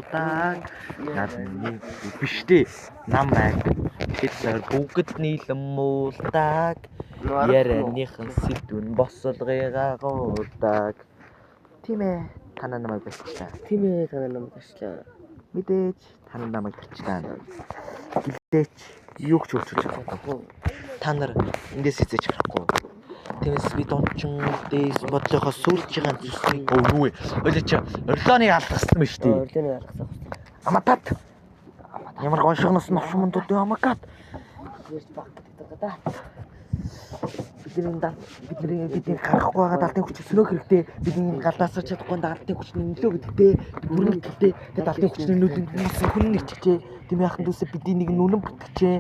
муулдаг. Наадны биш дээ. Намайг тэд нар бүгд нийлэн муулдаг. Ярианыхан сэдвэн босолгыг агуулдаг. Тийм ээ. Та нар намайг барьчлаа. Тийм ээ, та нар намайг барьчлаа. Мэдээж та нар намайг барьчлаа. Гэлээч юу ч өөрчилж чадахгүй. Та нар эндээс эзэж харахгүй. Тиймээс би дунчин дээс бодлохоо сүүлчийн зүснийг юу вэ? Ойлоо чи орлооны алгасан ба шүү дээ. Орлооны алгасан. Аматат. Ямар гоншигноос новш мундууд вэ амакат. Ярьж баг гэдэг даа. Бидний бидний бидний гарахгүй байгаа даалтын хүч сөрөг хэрэгтэй. Бидний галдаасаа чадахгүй даалтын хүчний нөлөө гэдэгтэй бүрэн итгэлтэй. Тэгээд даалтын хүчний нөлөөнд үүсэн хүн нэгчжээ. Тийм яхан дүүсээ бидний нэг нүнэн бүтгэжээ.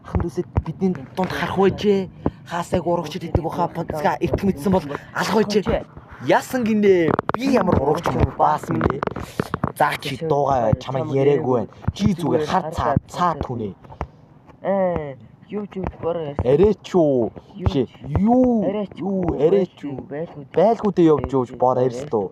Ахан дүүсээ бидний дунд харах байжээ. Хаасайг урагчд идэг баха понцга эртг мэдсэн бол алах байжээ. Яасан гинэ? Би ямар урагч юм баас минь. За чи дуугаа чамайг яриаггүй байна. Чи зүгээр хар цаа цаа түнэ. Юу ч бороо Арайч юу? Биш юу? Юу арайч юу? Байлгүй дээ явж явж бор арьс дөө.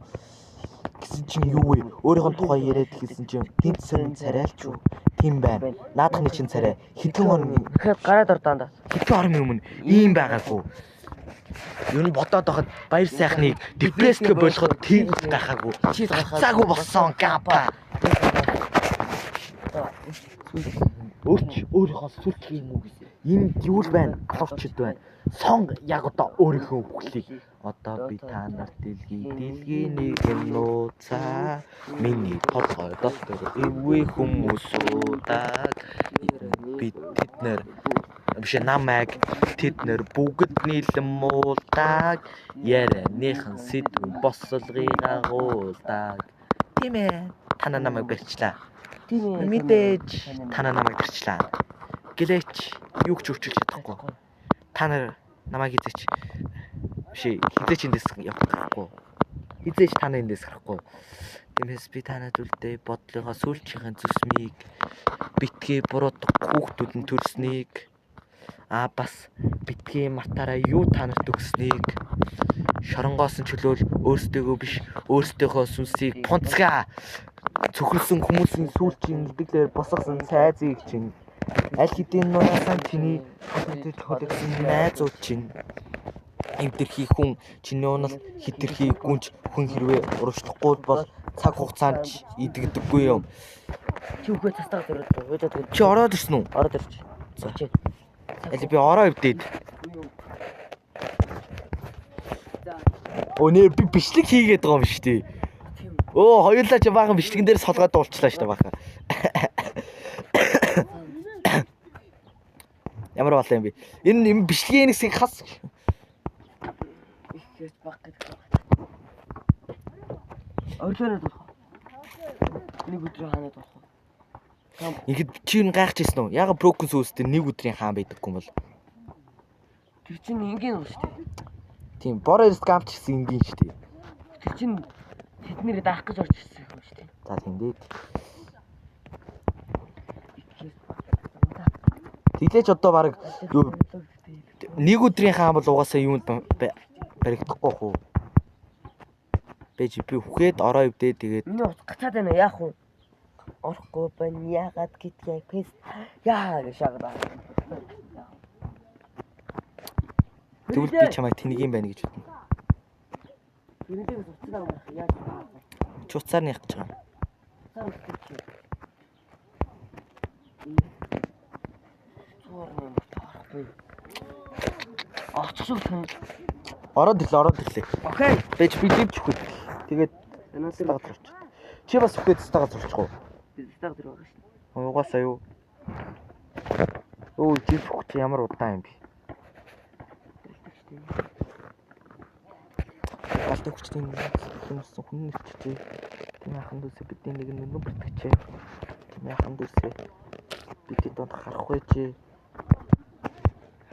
Гэсэн чинь юу вэ? Өөрийнх нь тухай яриад хэлсэн чинь гинт сонин царайлч юу? Тийм байна. Наадхны чинь царай хэдэн хоногийн Тэгэхээр гараад ор дандаа. Хэдэн хоногийн өмнө ийм байгаагүй. Юу н бодоод байхад баяр сайхныг депрессгээ болгоход тийм гайхаагүй. Гацаагүй болсон гапа. Өөрч өөрийнхөө сүлт юм уу гэсэн. Энд юу л байна? Алуурчд байна. Сон яг одоо өөрийнхөө үхлийг одоо би та нарт дэлгий дэлгий нэг нууцаа миний толгой дотор эвгүй хүмүүс удаг би тэд нар биш намайг тэд нар бүгд нийлэн муулдаг ярианыхан сэдв босолгыг агуулдаг. Тийм ээ. Та нар намайг барьчлаа. Тийм ээ. Мэдээж та нар намайг барьчлаа. Гэлээч юу ч өөрчилж чадахгүй. Та нар намайг хизээч биш хизээч эндээс явах гарахгүй. Хизээч та нар эндээс гарахгүй. Тиймээс би та нарт үлдээ бодлогоо сүүлчийн зүсмийг битгий буруудах хүүхдүүд нь төрснийг а бас битгий мартаараа юу та нарт өгснийг шоронгоос нь чөлөөл өөрсдөөгөө биш өөрсдийнхөө сүнсийг пунцгаа цөхөрсөн хүмүүсийн сүүлчийн илдэглээр босгосон цайзыг чинь аль хэдийн нураасан чиний хөдөлж хөдөлсөн найзууд чинь эвдэрхий хүн чиний унал хитрхи гүнж хүн хэрвээ урагшлахгүй бол цаг хугацаанд ч идэгдэггүй юм. Чи үхээ цастаа зөрөөд уйдаад Чи ороод ирсэн үү? Ороод ирч. За. Чи. Аль би ороо эвдээд. Өө нэр би бичлэг хийгээд байгаа юм шүү дээ. Өө хоёулаа чи баахан бичлэгэн дээр солгоод дуулчлаа шүү дээ баахан. Ямар болоо юм бэ? Энэ юм бичлэгийн хэсгийг хас. Их ярьж баг гэдэг. Орлоонод болох. Нэг өдрийн хаанад болох. Ингээд чи юу гайхаж ирсэн үү? Яга Broken Souls дээр нэг өдрийн хаан байдаггүй юм бол. Тэр чинь энгийн уу шүү дээ. Тийм, Forest Gump ч гэсэн энгийн шүү дээ. Тэр чинь тэднэрийг даах гэж орж ирсэн юм шүү дээ. За тийм дээ. Тэглээч одоо баг юу нэг өдрийн хаан бол угаасаа юунд баригдахгүй хүү. Бэж би үхээд ороо өвдөө тэгээд Миний утас гацаад байна яах вэ? Орохгүй байна яагаад гэдгийг пэс яа гэж шагаад. Тэгвэл би чамайг тэнэг юм байна гэж бодно. Тэрнээс уцаа авах яаж Чи уцаар нь явах гэж байгаа. Уцаар чи. Цоор юм орохгүй. Очихсан хэн. Ороод ирлээ, ороод ирлээ. Окей. Бэж би дэвч үхээд. Тэгээд Өнөөдөр стагаа зурч. Чи бас үхээд стагаа зурчих уу? Би стагаа зурж байгаа шүү. Угаасаа юу? Өө, жив үхэх чи ямар удаан юм бэ? Галтай хүчний хүмүүс хүн нэрчжээ. Тийм яхан дүүсээ бидний нэг нүнэн бүртгэжээ. Тийм яхан дүүсээ бидний дунд харах байжээ.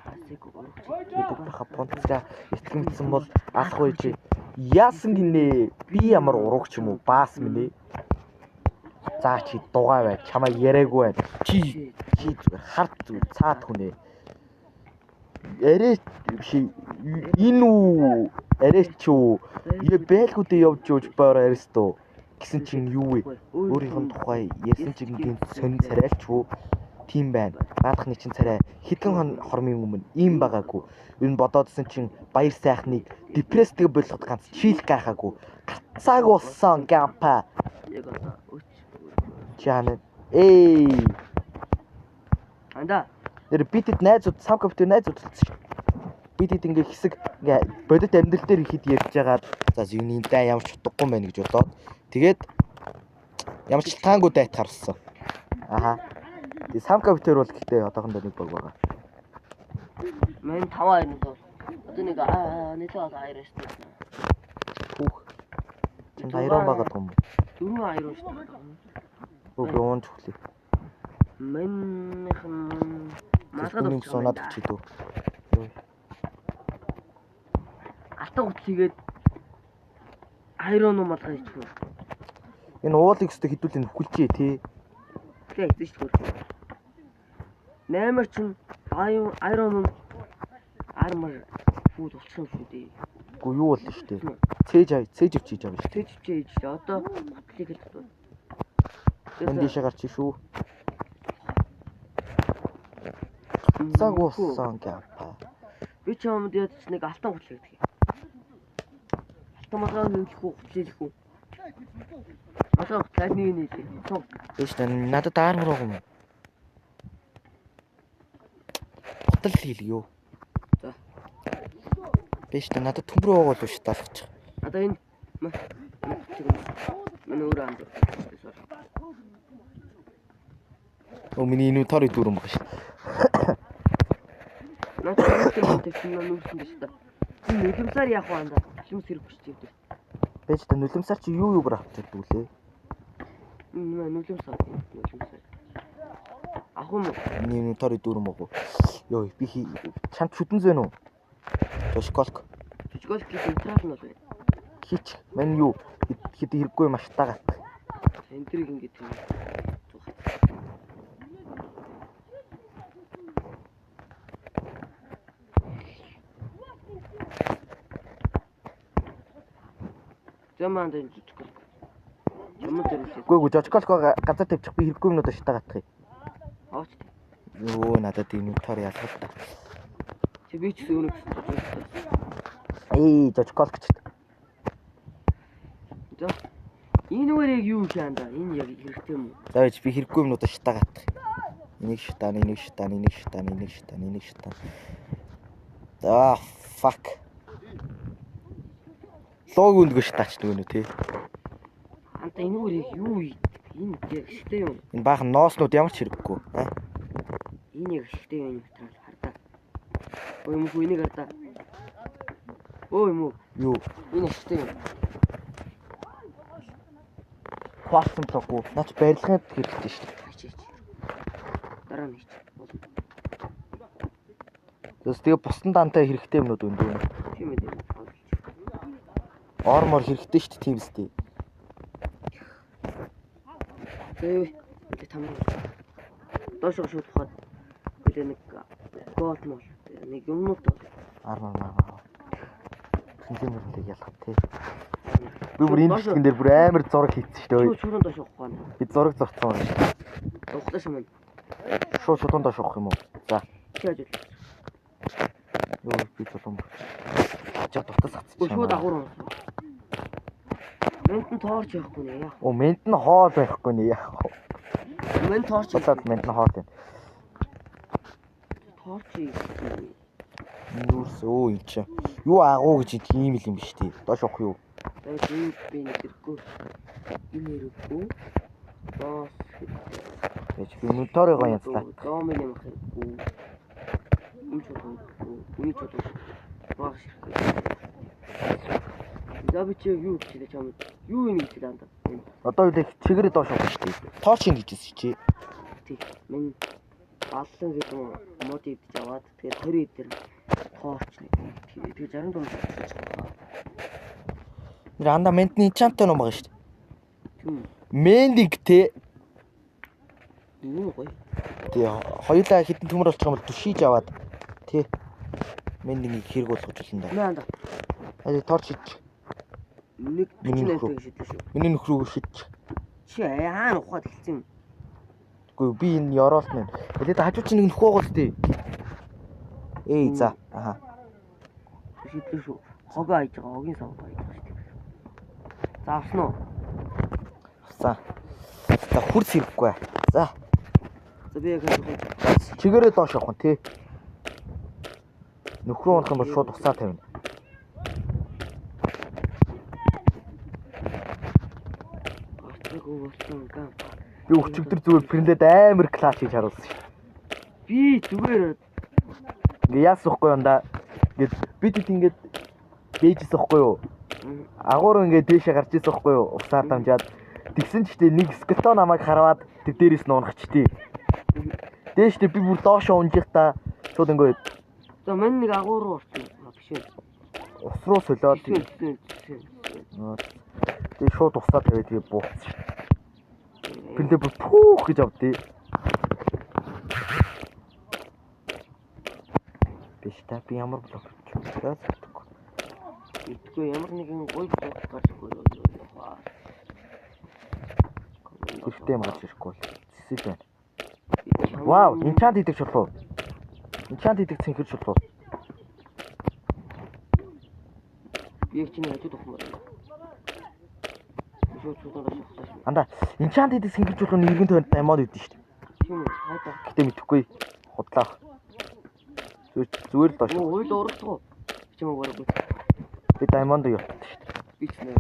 Хасыг урагч. Бид баха понцга итгэмжсэн бол алах байжээ. Яасан гинэ? Би ямар урагч юм уу? Баас минь ээ. За чи дугаа бай. Чамайг яриаггүй байна. Чи чи зүгээр хард зүгээр цаад хүнээ. Арай биш энэ үү? Арай ч үү? Е байлгүй дээ явж явж боор арьс дөө. Гэсэн чинь юу вэ? Өөрийнх нь тухай ярьсан чинь гинт сонин царайлч юу? Тийм байна. Наадхны чинь царай хэдэн хормын өмнө ийм байгаагүй. Ер нь бодоодсэн чинь баяр сайхныг депресстэй болгоход ганц чийл гайхаагүй. Гацааг болсон гампа. Яг одоо өч. Чаана. Эй. Анда. Тэр битэд найзууд сам компьютер найзууд болсон шүү. Битэд ингээ хэсэг ингээ бодит амьдрал дээр ихэд ярьж байгаад за юуны дай ямар ч утгагүй юм байна гэж бодоод тэгээд ямар ч таангүй дайтахар болсон. Аха. Тэгээ сам компьютер бол гэхдээ одоохондоо нэг баг байгаа. Мэн 5 2 бол одоо нэг нэлээд одоо аяр шүү дээ. Хүүх. Чамд аяр байгаа юм уу? 4 аяр шүү дээ. Үгүй уун чухлээ. Минийх нь малгад Нэг сунаад өчий дүү. Алтан гутал хийгээд айрон уу малгай хийчих үү? Энэ уулыг өстө хідүүлэн нөхөлжээ тий. Тэгээ хийсэн шүү дээ. 8-аар чинь айрон армор фуд болчихсон шүү дээ. Үгүй юу болно шүү дээ. Цээж ав, цээж өвчиж авна шүү. Цээж өвчиж хийж лээ. Одоо гутлыг л дутуу. Энд дээшээ гарч шүү. Цаг болсон гапа. Би ч юмд ядч нэг алтан гутал хийдэг. Алтан малгай хийх үү, гутал хийх үү? Малгай гутлаа нэг нэг хийх. Тийш та надад армор байгаа юм уу? Гутал хийлг юу? За. Биш та надад төмрөө байгаа болов шүү талхчих. Одоо энэ миний өөрөө анд. Оо миний инвентори дүүрэн байгаа шүү. Надад тийм нүрсэн биш та. Нүлэмсээр яах вэ анда? Нүлэмс хэрэггүй шүү дээ. Байж та нүлэмсээр чи юу юугаар авч чаддаг лээ? Нүлэмсээр. Нүлэмсээр. Ах юм уу? Миний инвентори дүүрэн байгаа. Йоо би чамд шүдэн зэн үү? Жошколк. Жошколк гэж нейтрал нь бол байна. Хич. Мань юу хэд хэрэггүй маш тагаад. Энэ тэрийг ингэж юм. Заманд энэ жошколк. Чамд зэрэг. Үгүй үгүй жошколк газар тавьчих би хэрэггүй юмнуудаа шатаагаадах юм. Аваач. Йоо надад инвентори ялгал та. Чи би ч гэсэн өнөг. Эй, жожколк ч. За. Энэ өөр яг юу юм да? Энэ яг хэрэгтэй юм уу? За байж би хэрэггүй юмнуудаа шатаагаадах. Энийг шатаана, энийг шатаана, энийг шатаана, энийг шатаана, энийг шатаана. Аа, fuck. Лог үндгөө шатаач нөгөө нөө тий. Анта энэ өөр яг юу юм? Энэ яг хэрэгтэй юм. Энэ баахан нооснууд ямар ч хэрэггүй. Аа. Энэ яг хэрэгтэй юм материал хардаа. Ой юм уу энийг хардаа. Ой юм уу? Юу? Энэ ашигтай юм. Кварцын блок уу? Наач барилгын хэрэгтэй шүү дээ. Хайч. Дараа нь хийч. Тэгээс тэгээ бусдын дантай хэрэгтэй юмнууд өндөө. Тийм ээ. Ормор хэрэгтэй шүү дээ тийм үстэй. Тэгээ тамар. Доошоо шууд ухаад үлээ нэг голд мол нэг юмнууд бол. Армор мармар. Тэнцэн мөрөндөө ялах тий. Би бүр энэ бичлэгэн дээр бүр амар зураг хийсэн шүү дээ. Шууд шуурын доош ухах байна. Би зураг зурцсан юм шүү. Ухлаа шаман. Шууд шулуун доош ухах юм уу? За. Чи яаж вэ? Юу би чулуун. Жаа дутас гацчих. Шууд агуур юм. Мент нь тоорч явахгүй нэ яах. Оо мент нь хоол байхгүй нэ яах вэ? Мент тоорч. Болоод мент нь хоол байна. Тоорч. Юус өө эн чи. Юу агуу гэж ийм л юм биш тий. Доош ухах юу? Тэгээд энэ би нэг хэрэггүй. Энэ хэрэггүй. Бос хэрэггүй. Тэгэж би моторыгоо янзлаа. Домын юм хэрэггүй. Энэ чулуу хэрэггүй. Үний чулуу. Багш хэрэггүй. За би чи юу гэж хэлээ чамд? Юу юм гэж хэлээ андаа. Одоо үл чигээрээ доош ухах шүү дээ. Торч ин гэжсэн чи. Тий. Мэн аллан гэдэг мод идэж аваад тэгээд 20 эдэр торч нэг. Тэгээд 64 шатчих. Нэр анда ментний enchant ном байгаа шүү дээ. Тийм. Мендинг те. Юу гоё. Тий хоёулаа хитэн төмөр болчих юм бол түшиж аваад тий. Мендингийг хэрэг болгож болно да. Нэ анда. Ари торч идчих. Нэг 48-ыг шидлээ шүү. Миний нөхрөөгөө шидчих. Чи хаана ухаад эхэлсэн юм? Үгүй би энэ ёроолт нэ. Тэгээд хажуу чи нэг нөхөө байгаа л дээ. Эй за. Аха. Шидлээ шүү. Хогоо хайж байгаа. Хогийн сав хайж байгаа шүү дээ. За авсан уу? Авсан. За хурц хэрэггүй. За. За би яг хажуу. Чигээрээ доош явах нь тий. Нөхрөө унах юм бол шууд усаа тавина. Би өчигдөр зүгээр принтэд амар клач хийж харуулсан шүү. Би зүгээр ингээ яасан хгүй юм да. Ингээд бид хэд ингээд дээжсэн хгүй юу? Агуур ингээд дээшээ гарч ирсэн хгүй юу? Усаар дамжаад тэгсэн ч гэдэг нэг скелетон намайг хараад тэр дээрээс нь унахчтий. Дээштэй би бүр доошоо унжих та шууд ингээд за мань нэг агуур руу орсон. Биш ээ. Ус руу солиод тэгээ шууд усаа тавиад тэгээ бууцсан шүү. Тэндээ бүр пүүх гэж авдээ. Биш та би ямар блок хийчихээ мэдгүй. Мэдгүй ямар нэгэн гоё блок гарч ирэхгүй юу? Хэрэгтэй юм гарч ирэхгүй бол зэсэл байна. Вау, enchant хийдэг чулуу. Enchant хийдэг цэнхэр чулуу. Би яг чиний хажууд ухмаар байна. Шууд шууд шууд. Анда, enchant хийдэг цэнхэр чулууны эргэн тойронд diamond өгдөн шүү дээ. Тийм үү? Хайдаа. Гэтэ мэдэхгүй. Худлаа. Зүгээр л доош. Хууль уралдах уу? Би ч юм уу бараг. Би diamond явуулсан шүү дээ. Би ч нэ.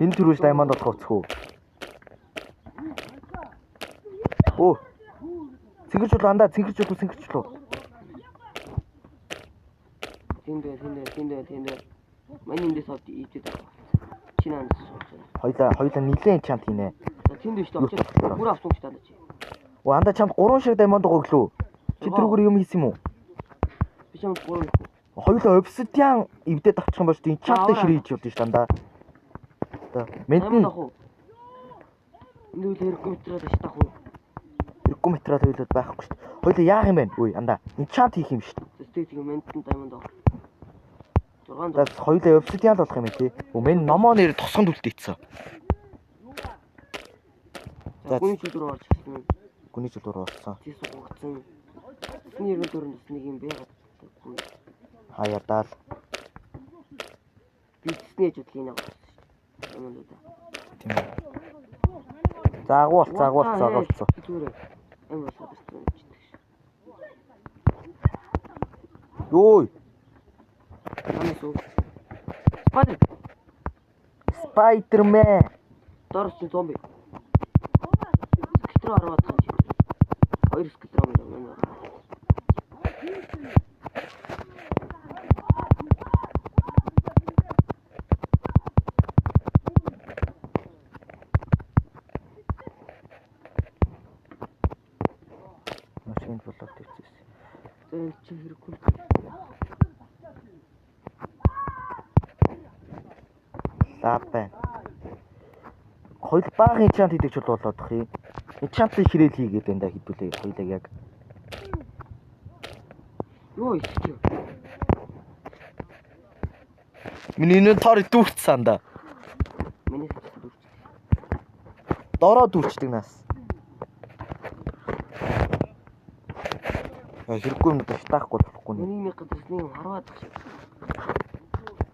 Энэ төрөөс diamond болох уцх үү? Оо. Цэнхэр чулуу андаа, цэнхэр чулуу, цэнхэр чулуу. Тэнд байна, тэнд байна, тэнд байна. Манай эндээс авд ийдэд байгаа. Чи наа сууж байна. Хоёлаа нилээн enchant хийнэ. За тэнд биш дээ. Бүр авсан гэж таа чи. Оо андаа чамд 3 шиг diamond байгаа гэлүү. Чи тэрүүгээр юм хийсэн юм уу? Би чамд 3. Хоёлаа obsidian эвдээд авчих юм бол enchant-тай ширээ хийж явдсан шүү дээ андаа. Мэндэн энд үл хэрэггүй материал ш таах уу? Хэрэггүй материал хоёулаад байхгүй шүү дээ. Хоёулаа яах юм бэ? Үй андаа enchant хийх юм шүү дээ. Тэг мэндэн diamond авах. 6 дээ. Хоёулаа obsidian болох юм тий. Өө мен номоо нэр тосгонд үлдээсэн. За гүний чөлөөр орж ирсэн. Гүний чөлөөр орсон. Тэс угцсан. Тэсний эргэн тойронд бас нэг юм байгаад байхгүй. Хаяадаал. Би тэсний аж бодлын авах. Тийм ээ. За агуу болцоо, агуу болцоо, агуу болцоо. Зүгээр юм болоод ирсэн юм чинь. Йой. Манайс үү? Spider. Spider-Man. Доор чинь зомби. Скелет рүү ороод байгаа юм чи. Хоёр скелет рүү юм байна. Машинд болоод ирчихсэн. Тэр чи хэрэггүй. Лав байна. Хоёул бага enchant хийдэг чулуу болоод тах юм. Enchant-ийн ширээл хийгээд байна да хэдүүлээ хоёулаа яг. Юу ихтэй. Миний инвентори дүүрсэн да. Миний дүүрч. Дороо дүүрчдэг нас. Хэрэггүй юм да шатаахгүй болохгүй нэ. Миний нэг газар нэг юм харваад шиг.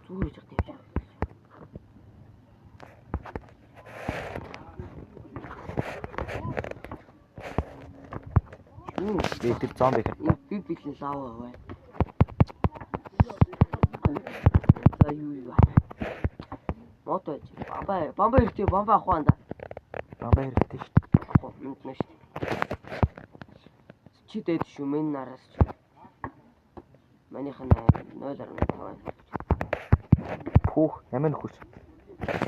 Зүгээр хийж байгаа юм шиг. Би тэр зомби хэр. Би бэлэн лава бай. За юу юу. Мото байж. Бамба бамба хэрэгтэй бамба авах анда. Бамба хэрэгтэй шүү дээ. Авах мэднэ шүү дээ. Чи дээд шүү мэн нараас ч. Манийх нь 0.5. Пүүх ямар нөхөрч.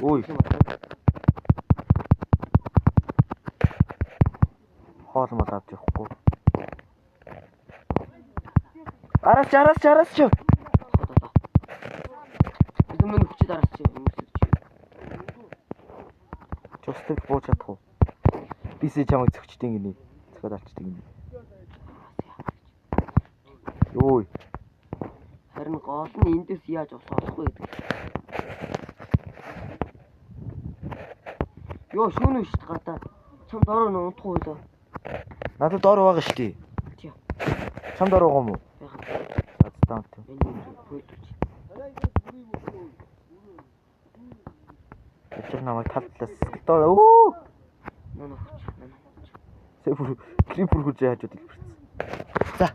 Ой. Хоол мол авч явахгүй. Араас чи араас чи араас чи. Би мэн хүчээд араас чи өмсөж. Чустыг бууж чадах уу? Бисээ чамайг зөгчдөг гинэ. Зөхиод алчдаг гинэ. Йой. Гол нь эндээс яаж ус олох вэ гэдэг. Йоо шүүнэ шүү дээ гадаа. Чам дороо нь унтах уу лөө. Надад дор байгаа шүү дээ. Тий. Чам дор байгаа юм уу? Яхаа. За таам тийм. Энэ пүйтүүч. Тэр намайг тал талаас скелтон өө. Наа хүч. Наа хүч. Сая бүр крипер хурж хажууд илбэрсэн. За.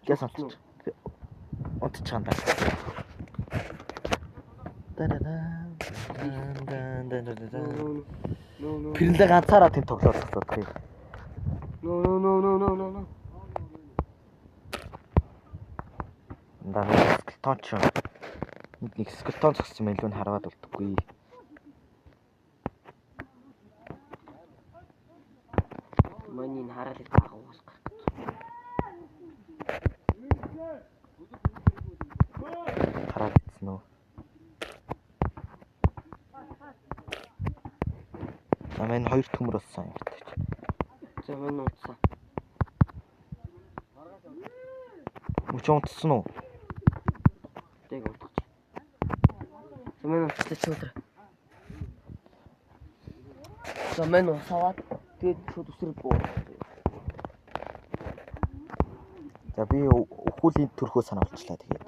Яс унтчих. Унтчих юм да. Да-да-да. Да-да-да-да. Нөө нөө. Пэрлээ ганцаараа тэнд тоглоод тасдах юм. Нөө нөө нөө нөө нөө нөө. Даа скелтон ч нэг скелтон зогссон мэлүү нь хараад болдоггүй. Миний энэ хараалыг дагуулах гарах гэж. Хараад идсэн үү? За мань хоёр төмөр болсон юм байна. За мань унтсан. Мөч унтсан уу? Тэг унтах. За мань унтсан чи өдөр. За мань усаад тэгээд шууд өсрэг буу. За би өхүүлийн төрхөө санаа болчлаа тэгээд.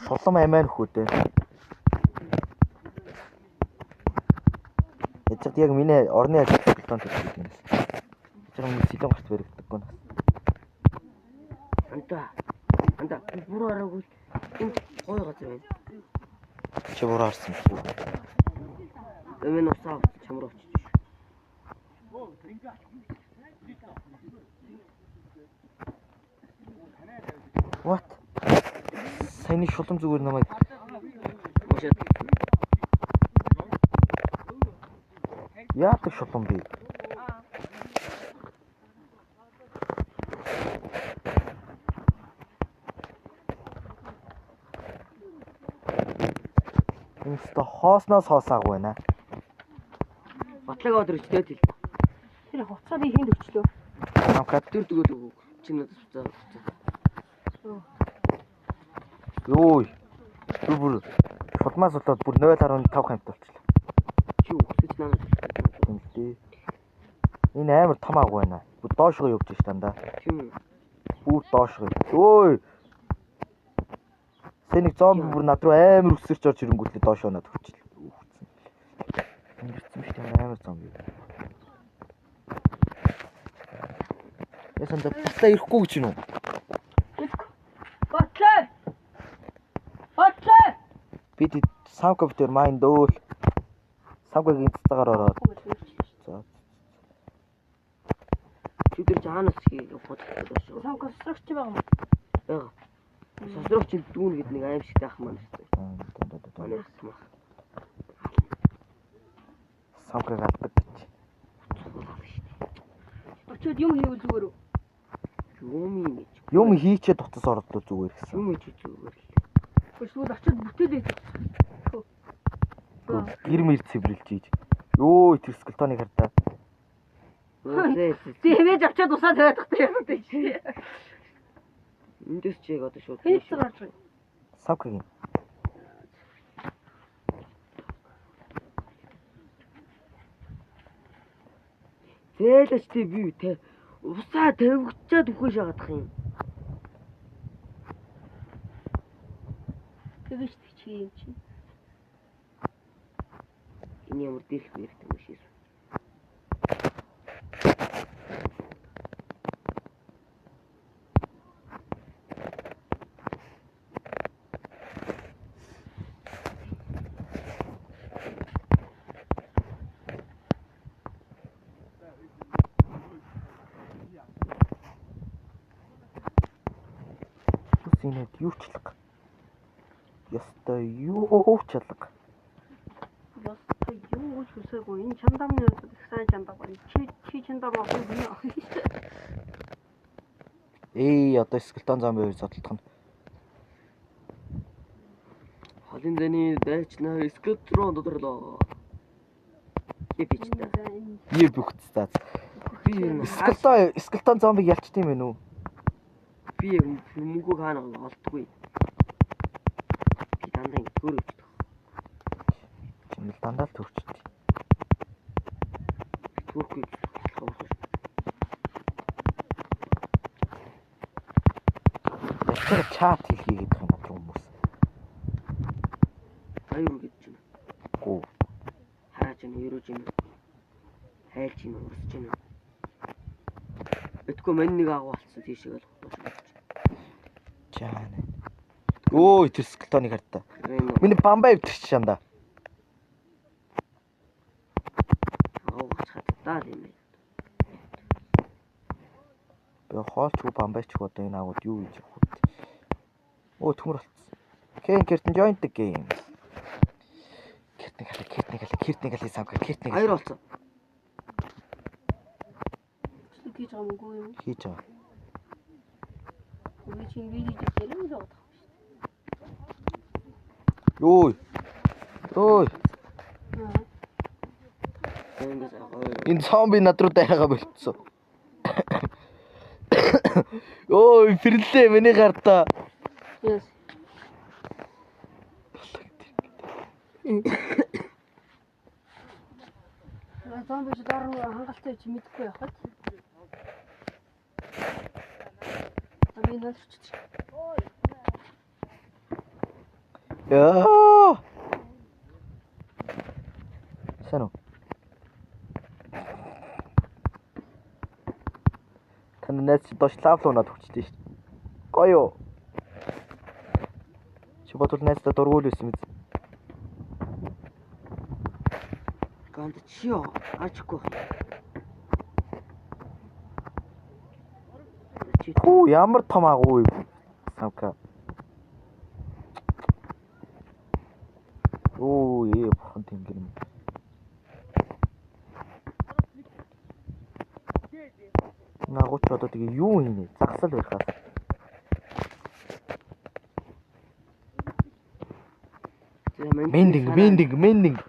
Шулам амиа нөхөдөө. Эцэгт яг миний орны ажил бетон төрөх юм байна. Тэр хүмүүс сэлэн гарт баригдаггүй нас. Анда. Анда би буруу хараагүй л энд гоё газар байна. Чи буруу харсан. За мань усаа чам руу очиж. What? Саяны шулам зүгээр намайг Уушаад яадаг шулам бэ? Энэ өстө хоосноос хоосаагүй байна. Батлаг өдөр өчтөөд хэл. Тэр хуцааны хүнд өчлөө. Намхад Тэр дөгөөд өгөө. Чи надад хуцаа хуцаа. Йой. Би бүр шулмаас болоод бүр 0.5 хамт болчихлоо. Чи үхсэж надад. Тийм л дээ. Энэ амар том аг байна. Бүр доошгоо явж ш дандаа. Тийм үү? Бүр доошгоо. Ой. Сэ нэг зомби бүр над руу амар өсөрч орж ирэнгүүтлээ доошоо над хүчлээ. Үхсэн. Ингэсэн биш тийм амар зомби. Ясан да батлаа ирэхгүй гэж юм уу? Батлаа. Батлаа. Бид самка битэр майн дөөл. Самкагийн цэцгаар ороод. За. Чи тэр жаанаас хийх бодлоо шүү. Самка сосрогч байгаа юм. Бага. Сосрогч дүүн гэдэг нэг аимшигтай ах маань шүү. Манай ах мах. Самкаг алдаг гэж. Очиод юм хийвэл зүгээр үү? Юм юм гэж. Юм хийчээд утас оролдоо зүгээр гэсэн. Юм хийж зүгээр л. Тэгвэл очиод бүтээлээ. Гэр мэр цэвэрлж ийж. Йоо тэр скелтоныг хардаа. Тэмээж очиод усаа тавиад тахтай юм тий. Эндээс чи яг одоо шууд. Хэн цар орж байгаа юм? Самкагийн. Зээлэч тий би те. Усаа тавигчаад үхэж шагаадах юм. Тэгэж чи юм чи. Энэ ямар дэрх мэрх юм шээс. Үс инээд юу ч алга. Ёстой юу ч алга. Ёстой юу ч хүсээгүй. Энэ чандамны хувьд их сайн чандам байна. Чи чандам авах юм бэ? Эй одоо скелтон зомби хоёр зодтолдох нь. Холын зэний дайчнаа скелетрон доторлоо. Яа би ч та. Ее бүгц за. Би юм Скелтон зомбиг ялчт юм байна уу? би мөнгөө хаана олдгүй. Дандаа ингэ төрөвчдөг. Чинэл дандаа л төрчдөг. Төрөхгүй болох юм. Тэр чат хэлхий гэдэг юм бодлоо хүмүүс. Аюу гэж чинь. Гүү. Харааж ин, өрөөж ин. Хайлж ин, урсж ин. Битгүй мань нэг агуу алдсан тийшээ л доош. Чаана. Өө тэр скелтоныг хартаа. Миний бамбай өвтөрч чанда. Агуу чаддаа юм байна. Би хоолчгүй бамбайчгүй одоо энэ агууд юу хийж явах вэ? Өө төмөр болцсон. Кен Кертэн join the game. Кертэн хала, Кертэн хала, Кертэн хала самка, Кертэн Аяр болсон. Хийж байгаа юм уу юм? Хийж байгаа. Би чинь видео дээр юм л байгаа. Йой. Йой. Энэ зомби над руу дайрага болцсон. Ой, фэрлээ миний гартаа. Yes. Зомби ч дор хангалтай чи мэдэхгүй явах. Би нөлөрч. Яа. Сайн уу? Таны найз чи доош лавлуунаад хүчтэй шүү дээ. Гоё. Чи бодвол найздаа дургуул байсан мэт. Ганд чи юу? Ачгүй. Хүү ямар том агуу вэ? Самка. Оо бурхан тэнгэр юм. Нагууч одоо тэгээ юу хийнэ? Загсал барихаас. Мендинг, мендинг, мендинг.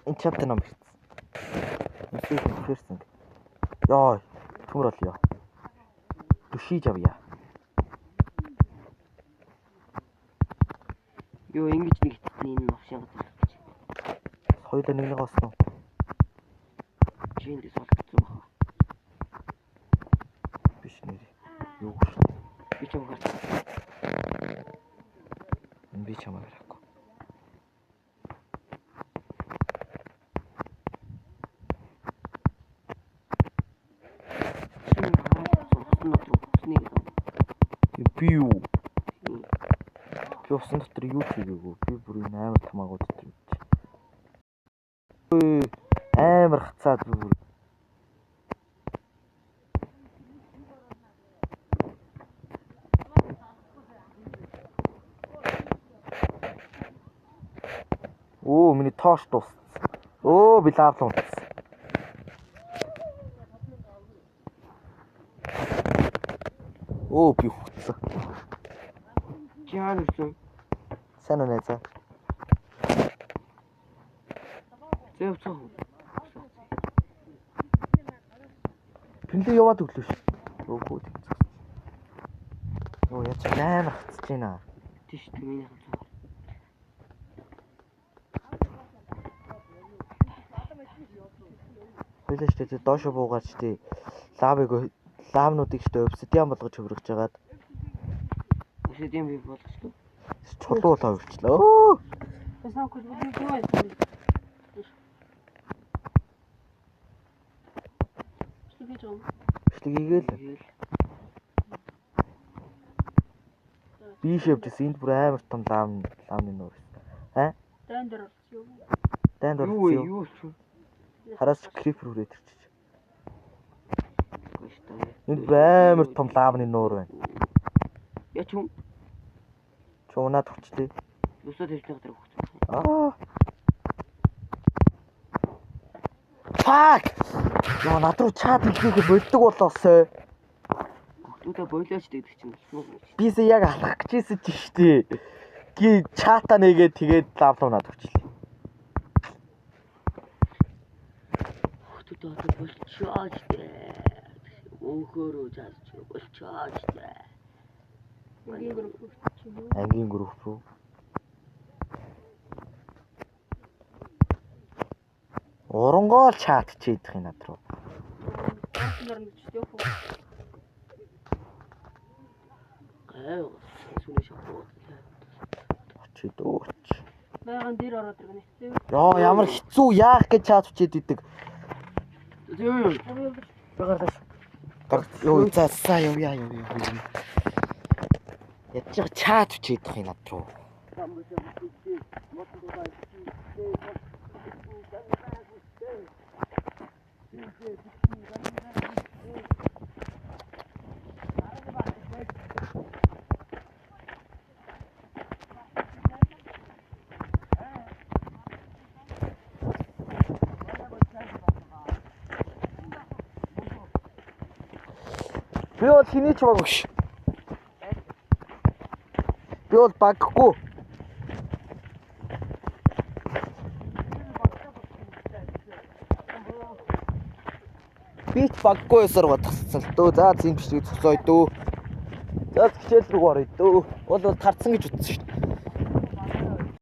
Энэ чат ном ирсэн. Эсэхэн фэрсэн. Яа, төмөр болъё. Түшиж авъя. Юу ингэж нэг хитсэн энэ новшин газар гэж. Хоёулаа нэг нэг олсон уу? Чи эндээс олдсон баха. Биш нэр. Юу гэж. Би ч юм гарсан. Би чамайг харахгүй. Би юу? Би усан дотор юу хийгээгүй. Би бүр энэ амар тамаагүй дотор юм чи. Амар хацаад би бүр. Оо миний тоош дууссан. Өө би лавл унтсан. Оо би хүтсэн. Чи хаана ирсэн? Сайн уу найзаа? Зөв цоо. Тэндээ яваад өглөө ш. Өөхөө тэмцсэн. Оо яаж амар хацж байна. Тийш үү миний хацсан. Хоёлаа штэ тэ доошо буугаад штэ лавыг лавнуудыг штэ обсидиан болгож хөврөж жагаад обсидиан би болгочлоо. Чулуу л хөвчлөө. Бичлэг хийгээл. Би шивжсэн энд бүр амар том лавны нуур байсан. Аа? Дайн дээр орсон юу? Дайн дээр орсон юу? Юу ч. Хараас крипер хүрээд ирчих. Энд амар том лавны нуур байна. Яа ч юм. Чи унаад хүчлээ. Өсөө тавьчихсан газар өгсөн. Аа. Fuck. Яа над руу чат хийхийг болдог болоосой. Хүүхдүүдээ болооч гэдэг чинь болсон уу? Бисээ яг алах гэжсэн чи штий. Ки чата нэгээ тэгээд лав лав над өчлээ. Хүүхдүүд одоо болчоод дээ. Өөхөөрөө зааж болчоод дээ. Ангийн групп чи юу? Ангийн групп рүү. Урангоол чат чийдэх юм над руу. Орно ч явах уу? Гай сүнээ шахуу. Очи дөөч. Байган дээр ороод иргэнэ. Йоо ямар хэцүү яах гэж чат чийд идэг. Юу юу. Багарлаа. Гар ёо за за явъя явъя. Ядч чат чийдэх юм над руу. Би бол хэний ч баг өгш. Би бол баггүй. Би ч баггүй ёсоор бодгоцсон л дөө. За зин бичлэг зөксөөй дөө. За хичээл рүү орё дөө. Бол тарцсан гэж утсан шүү дээ.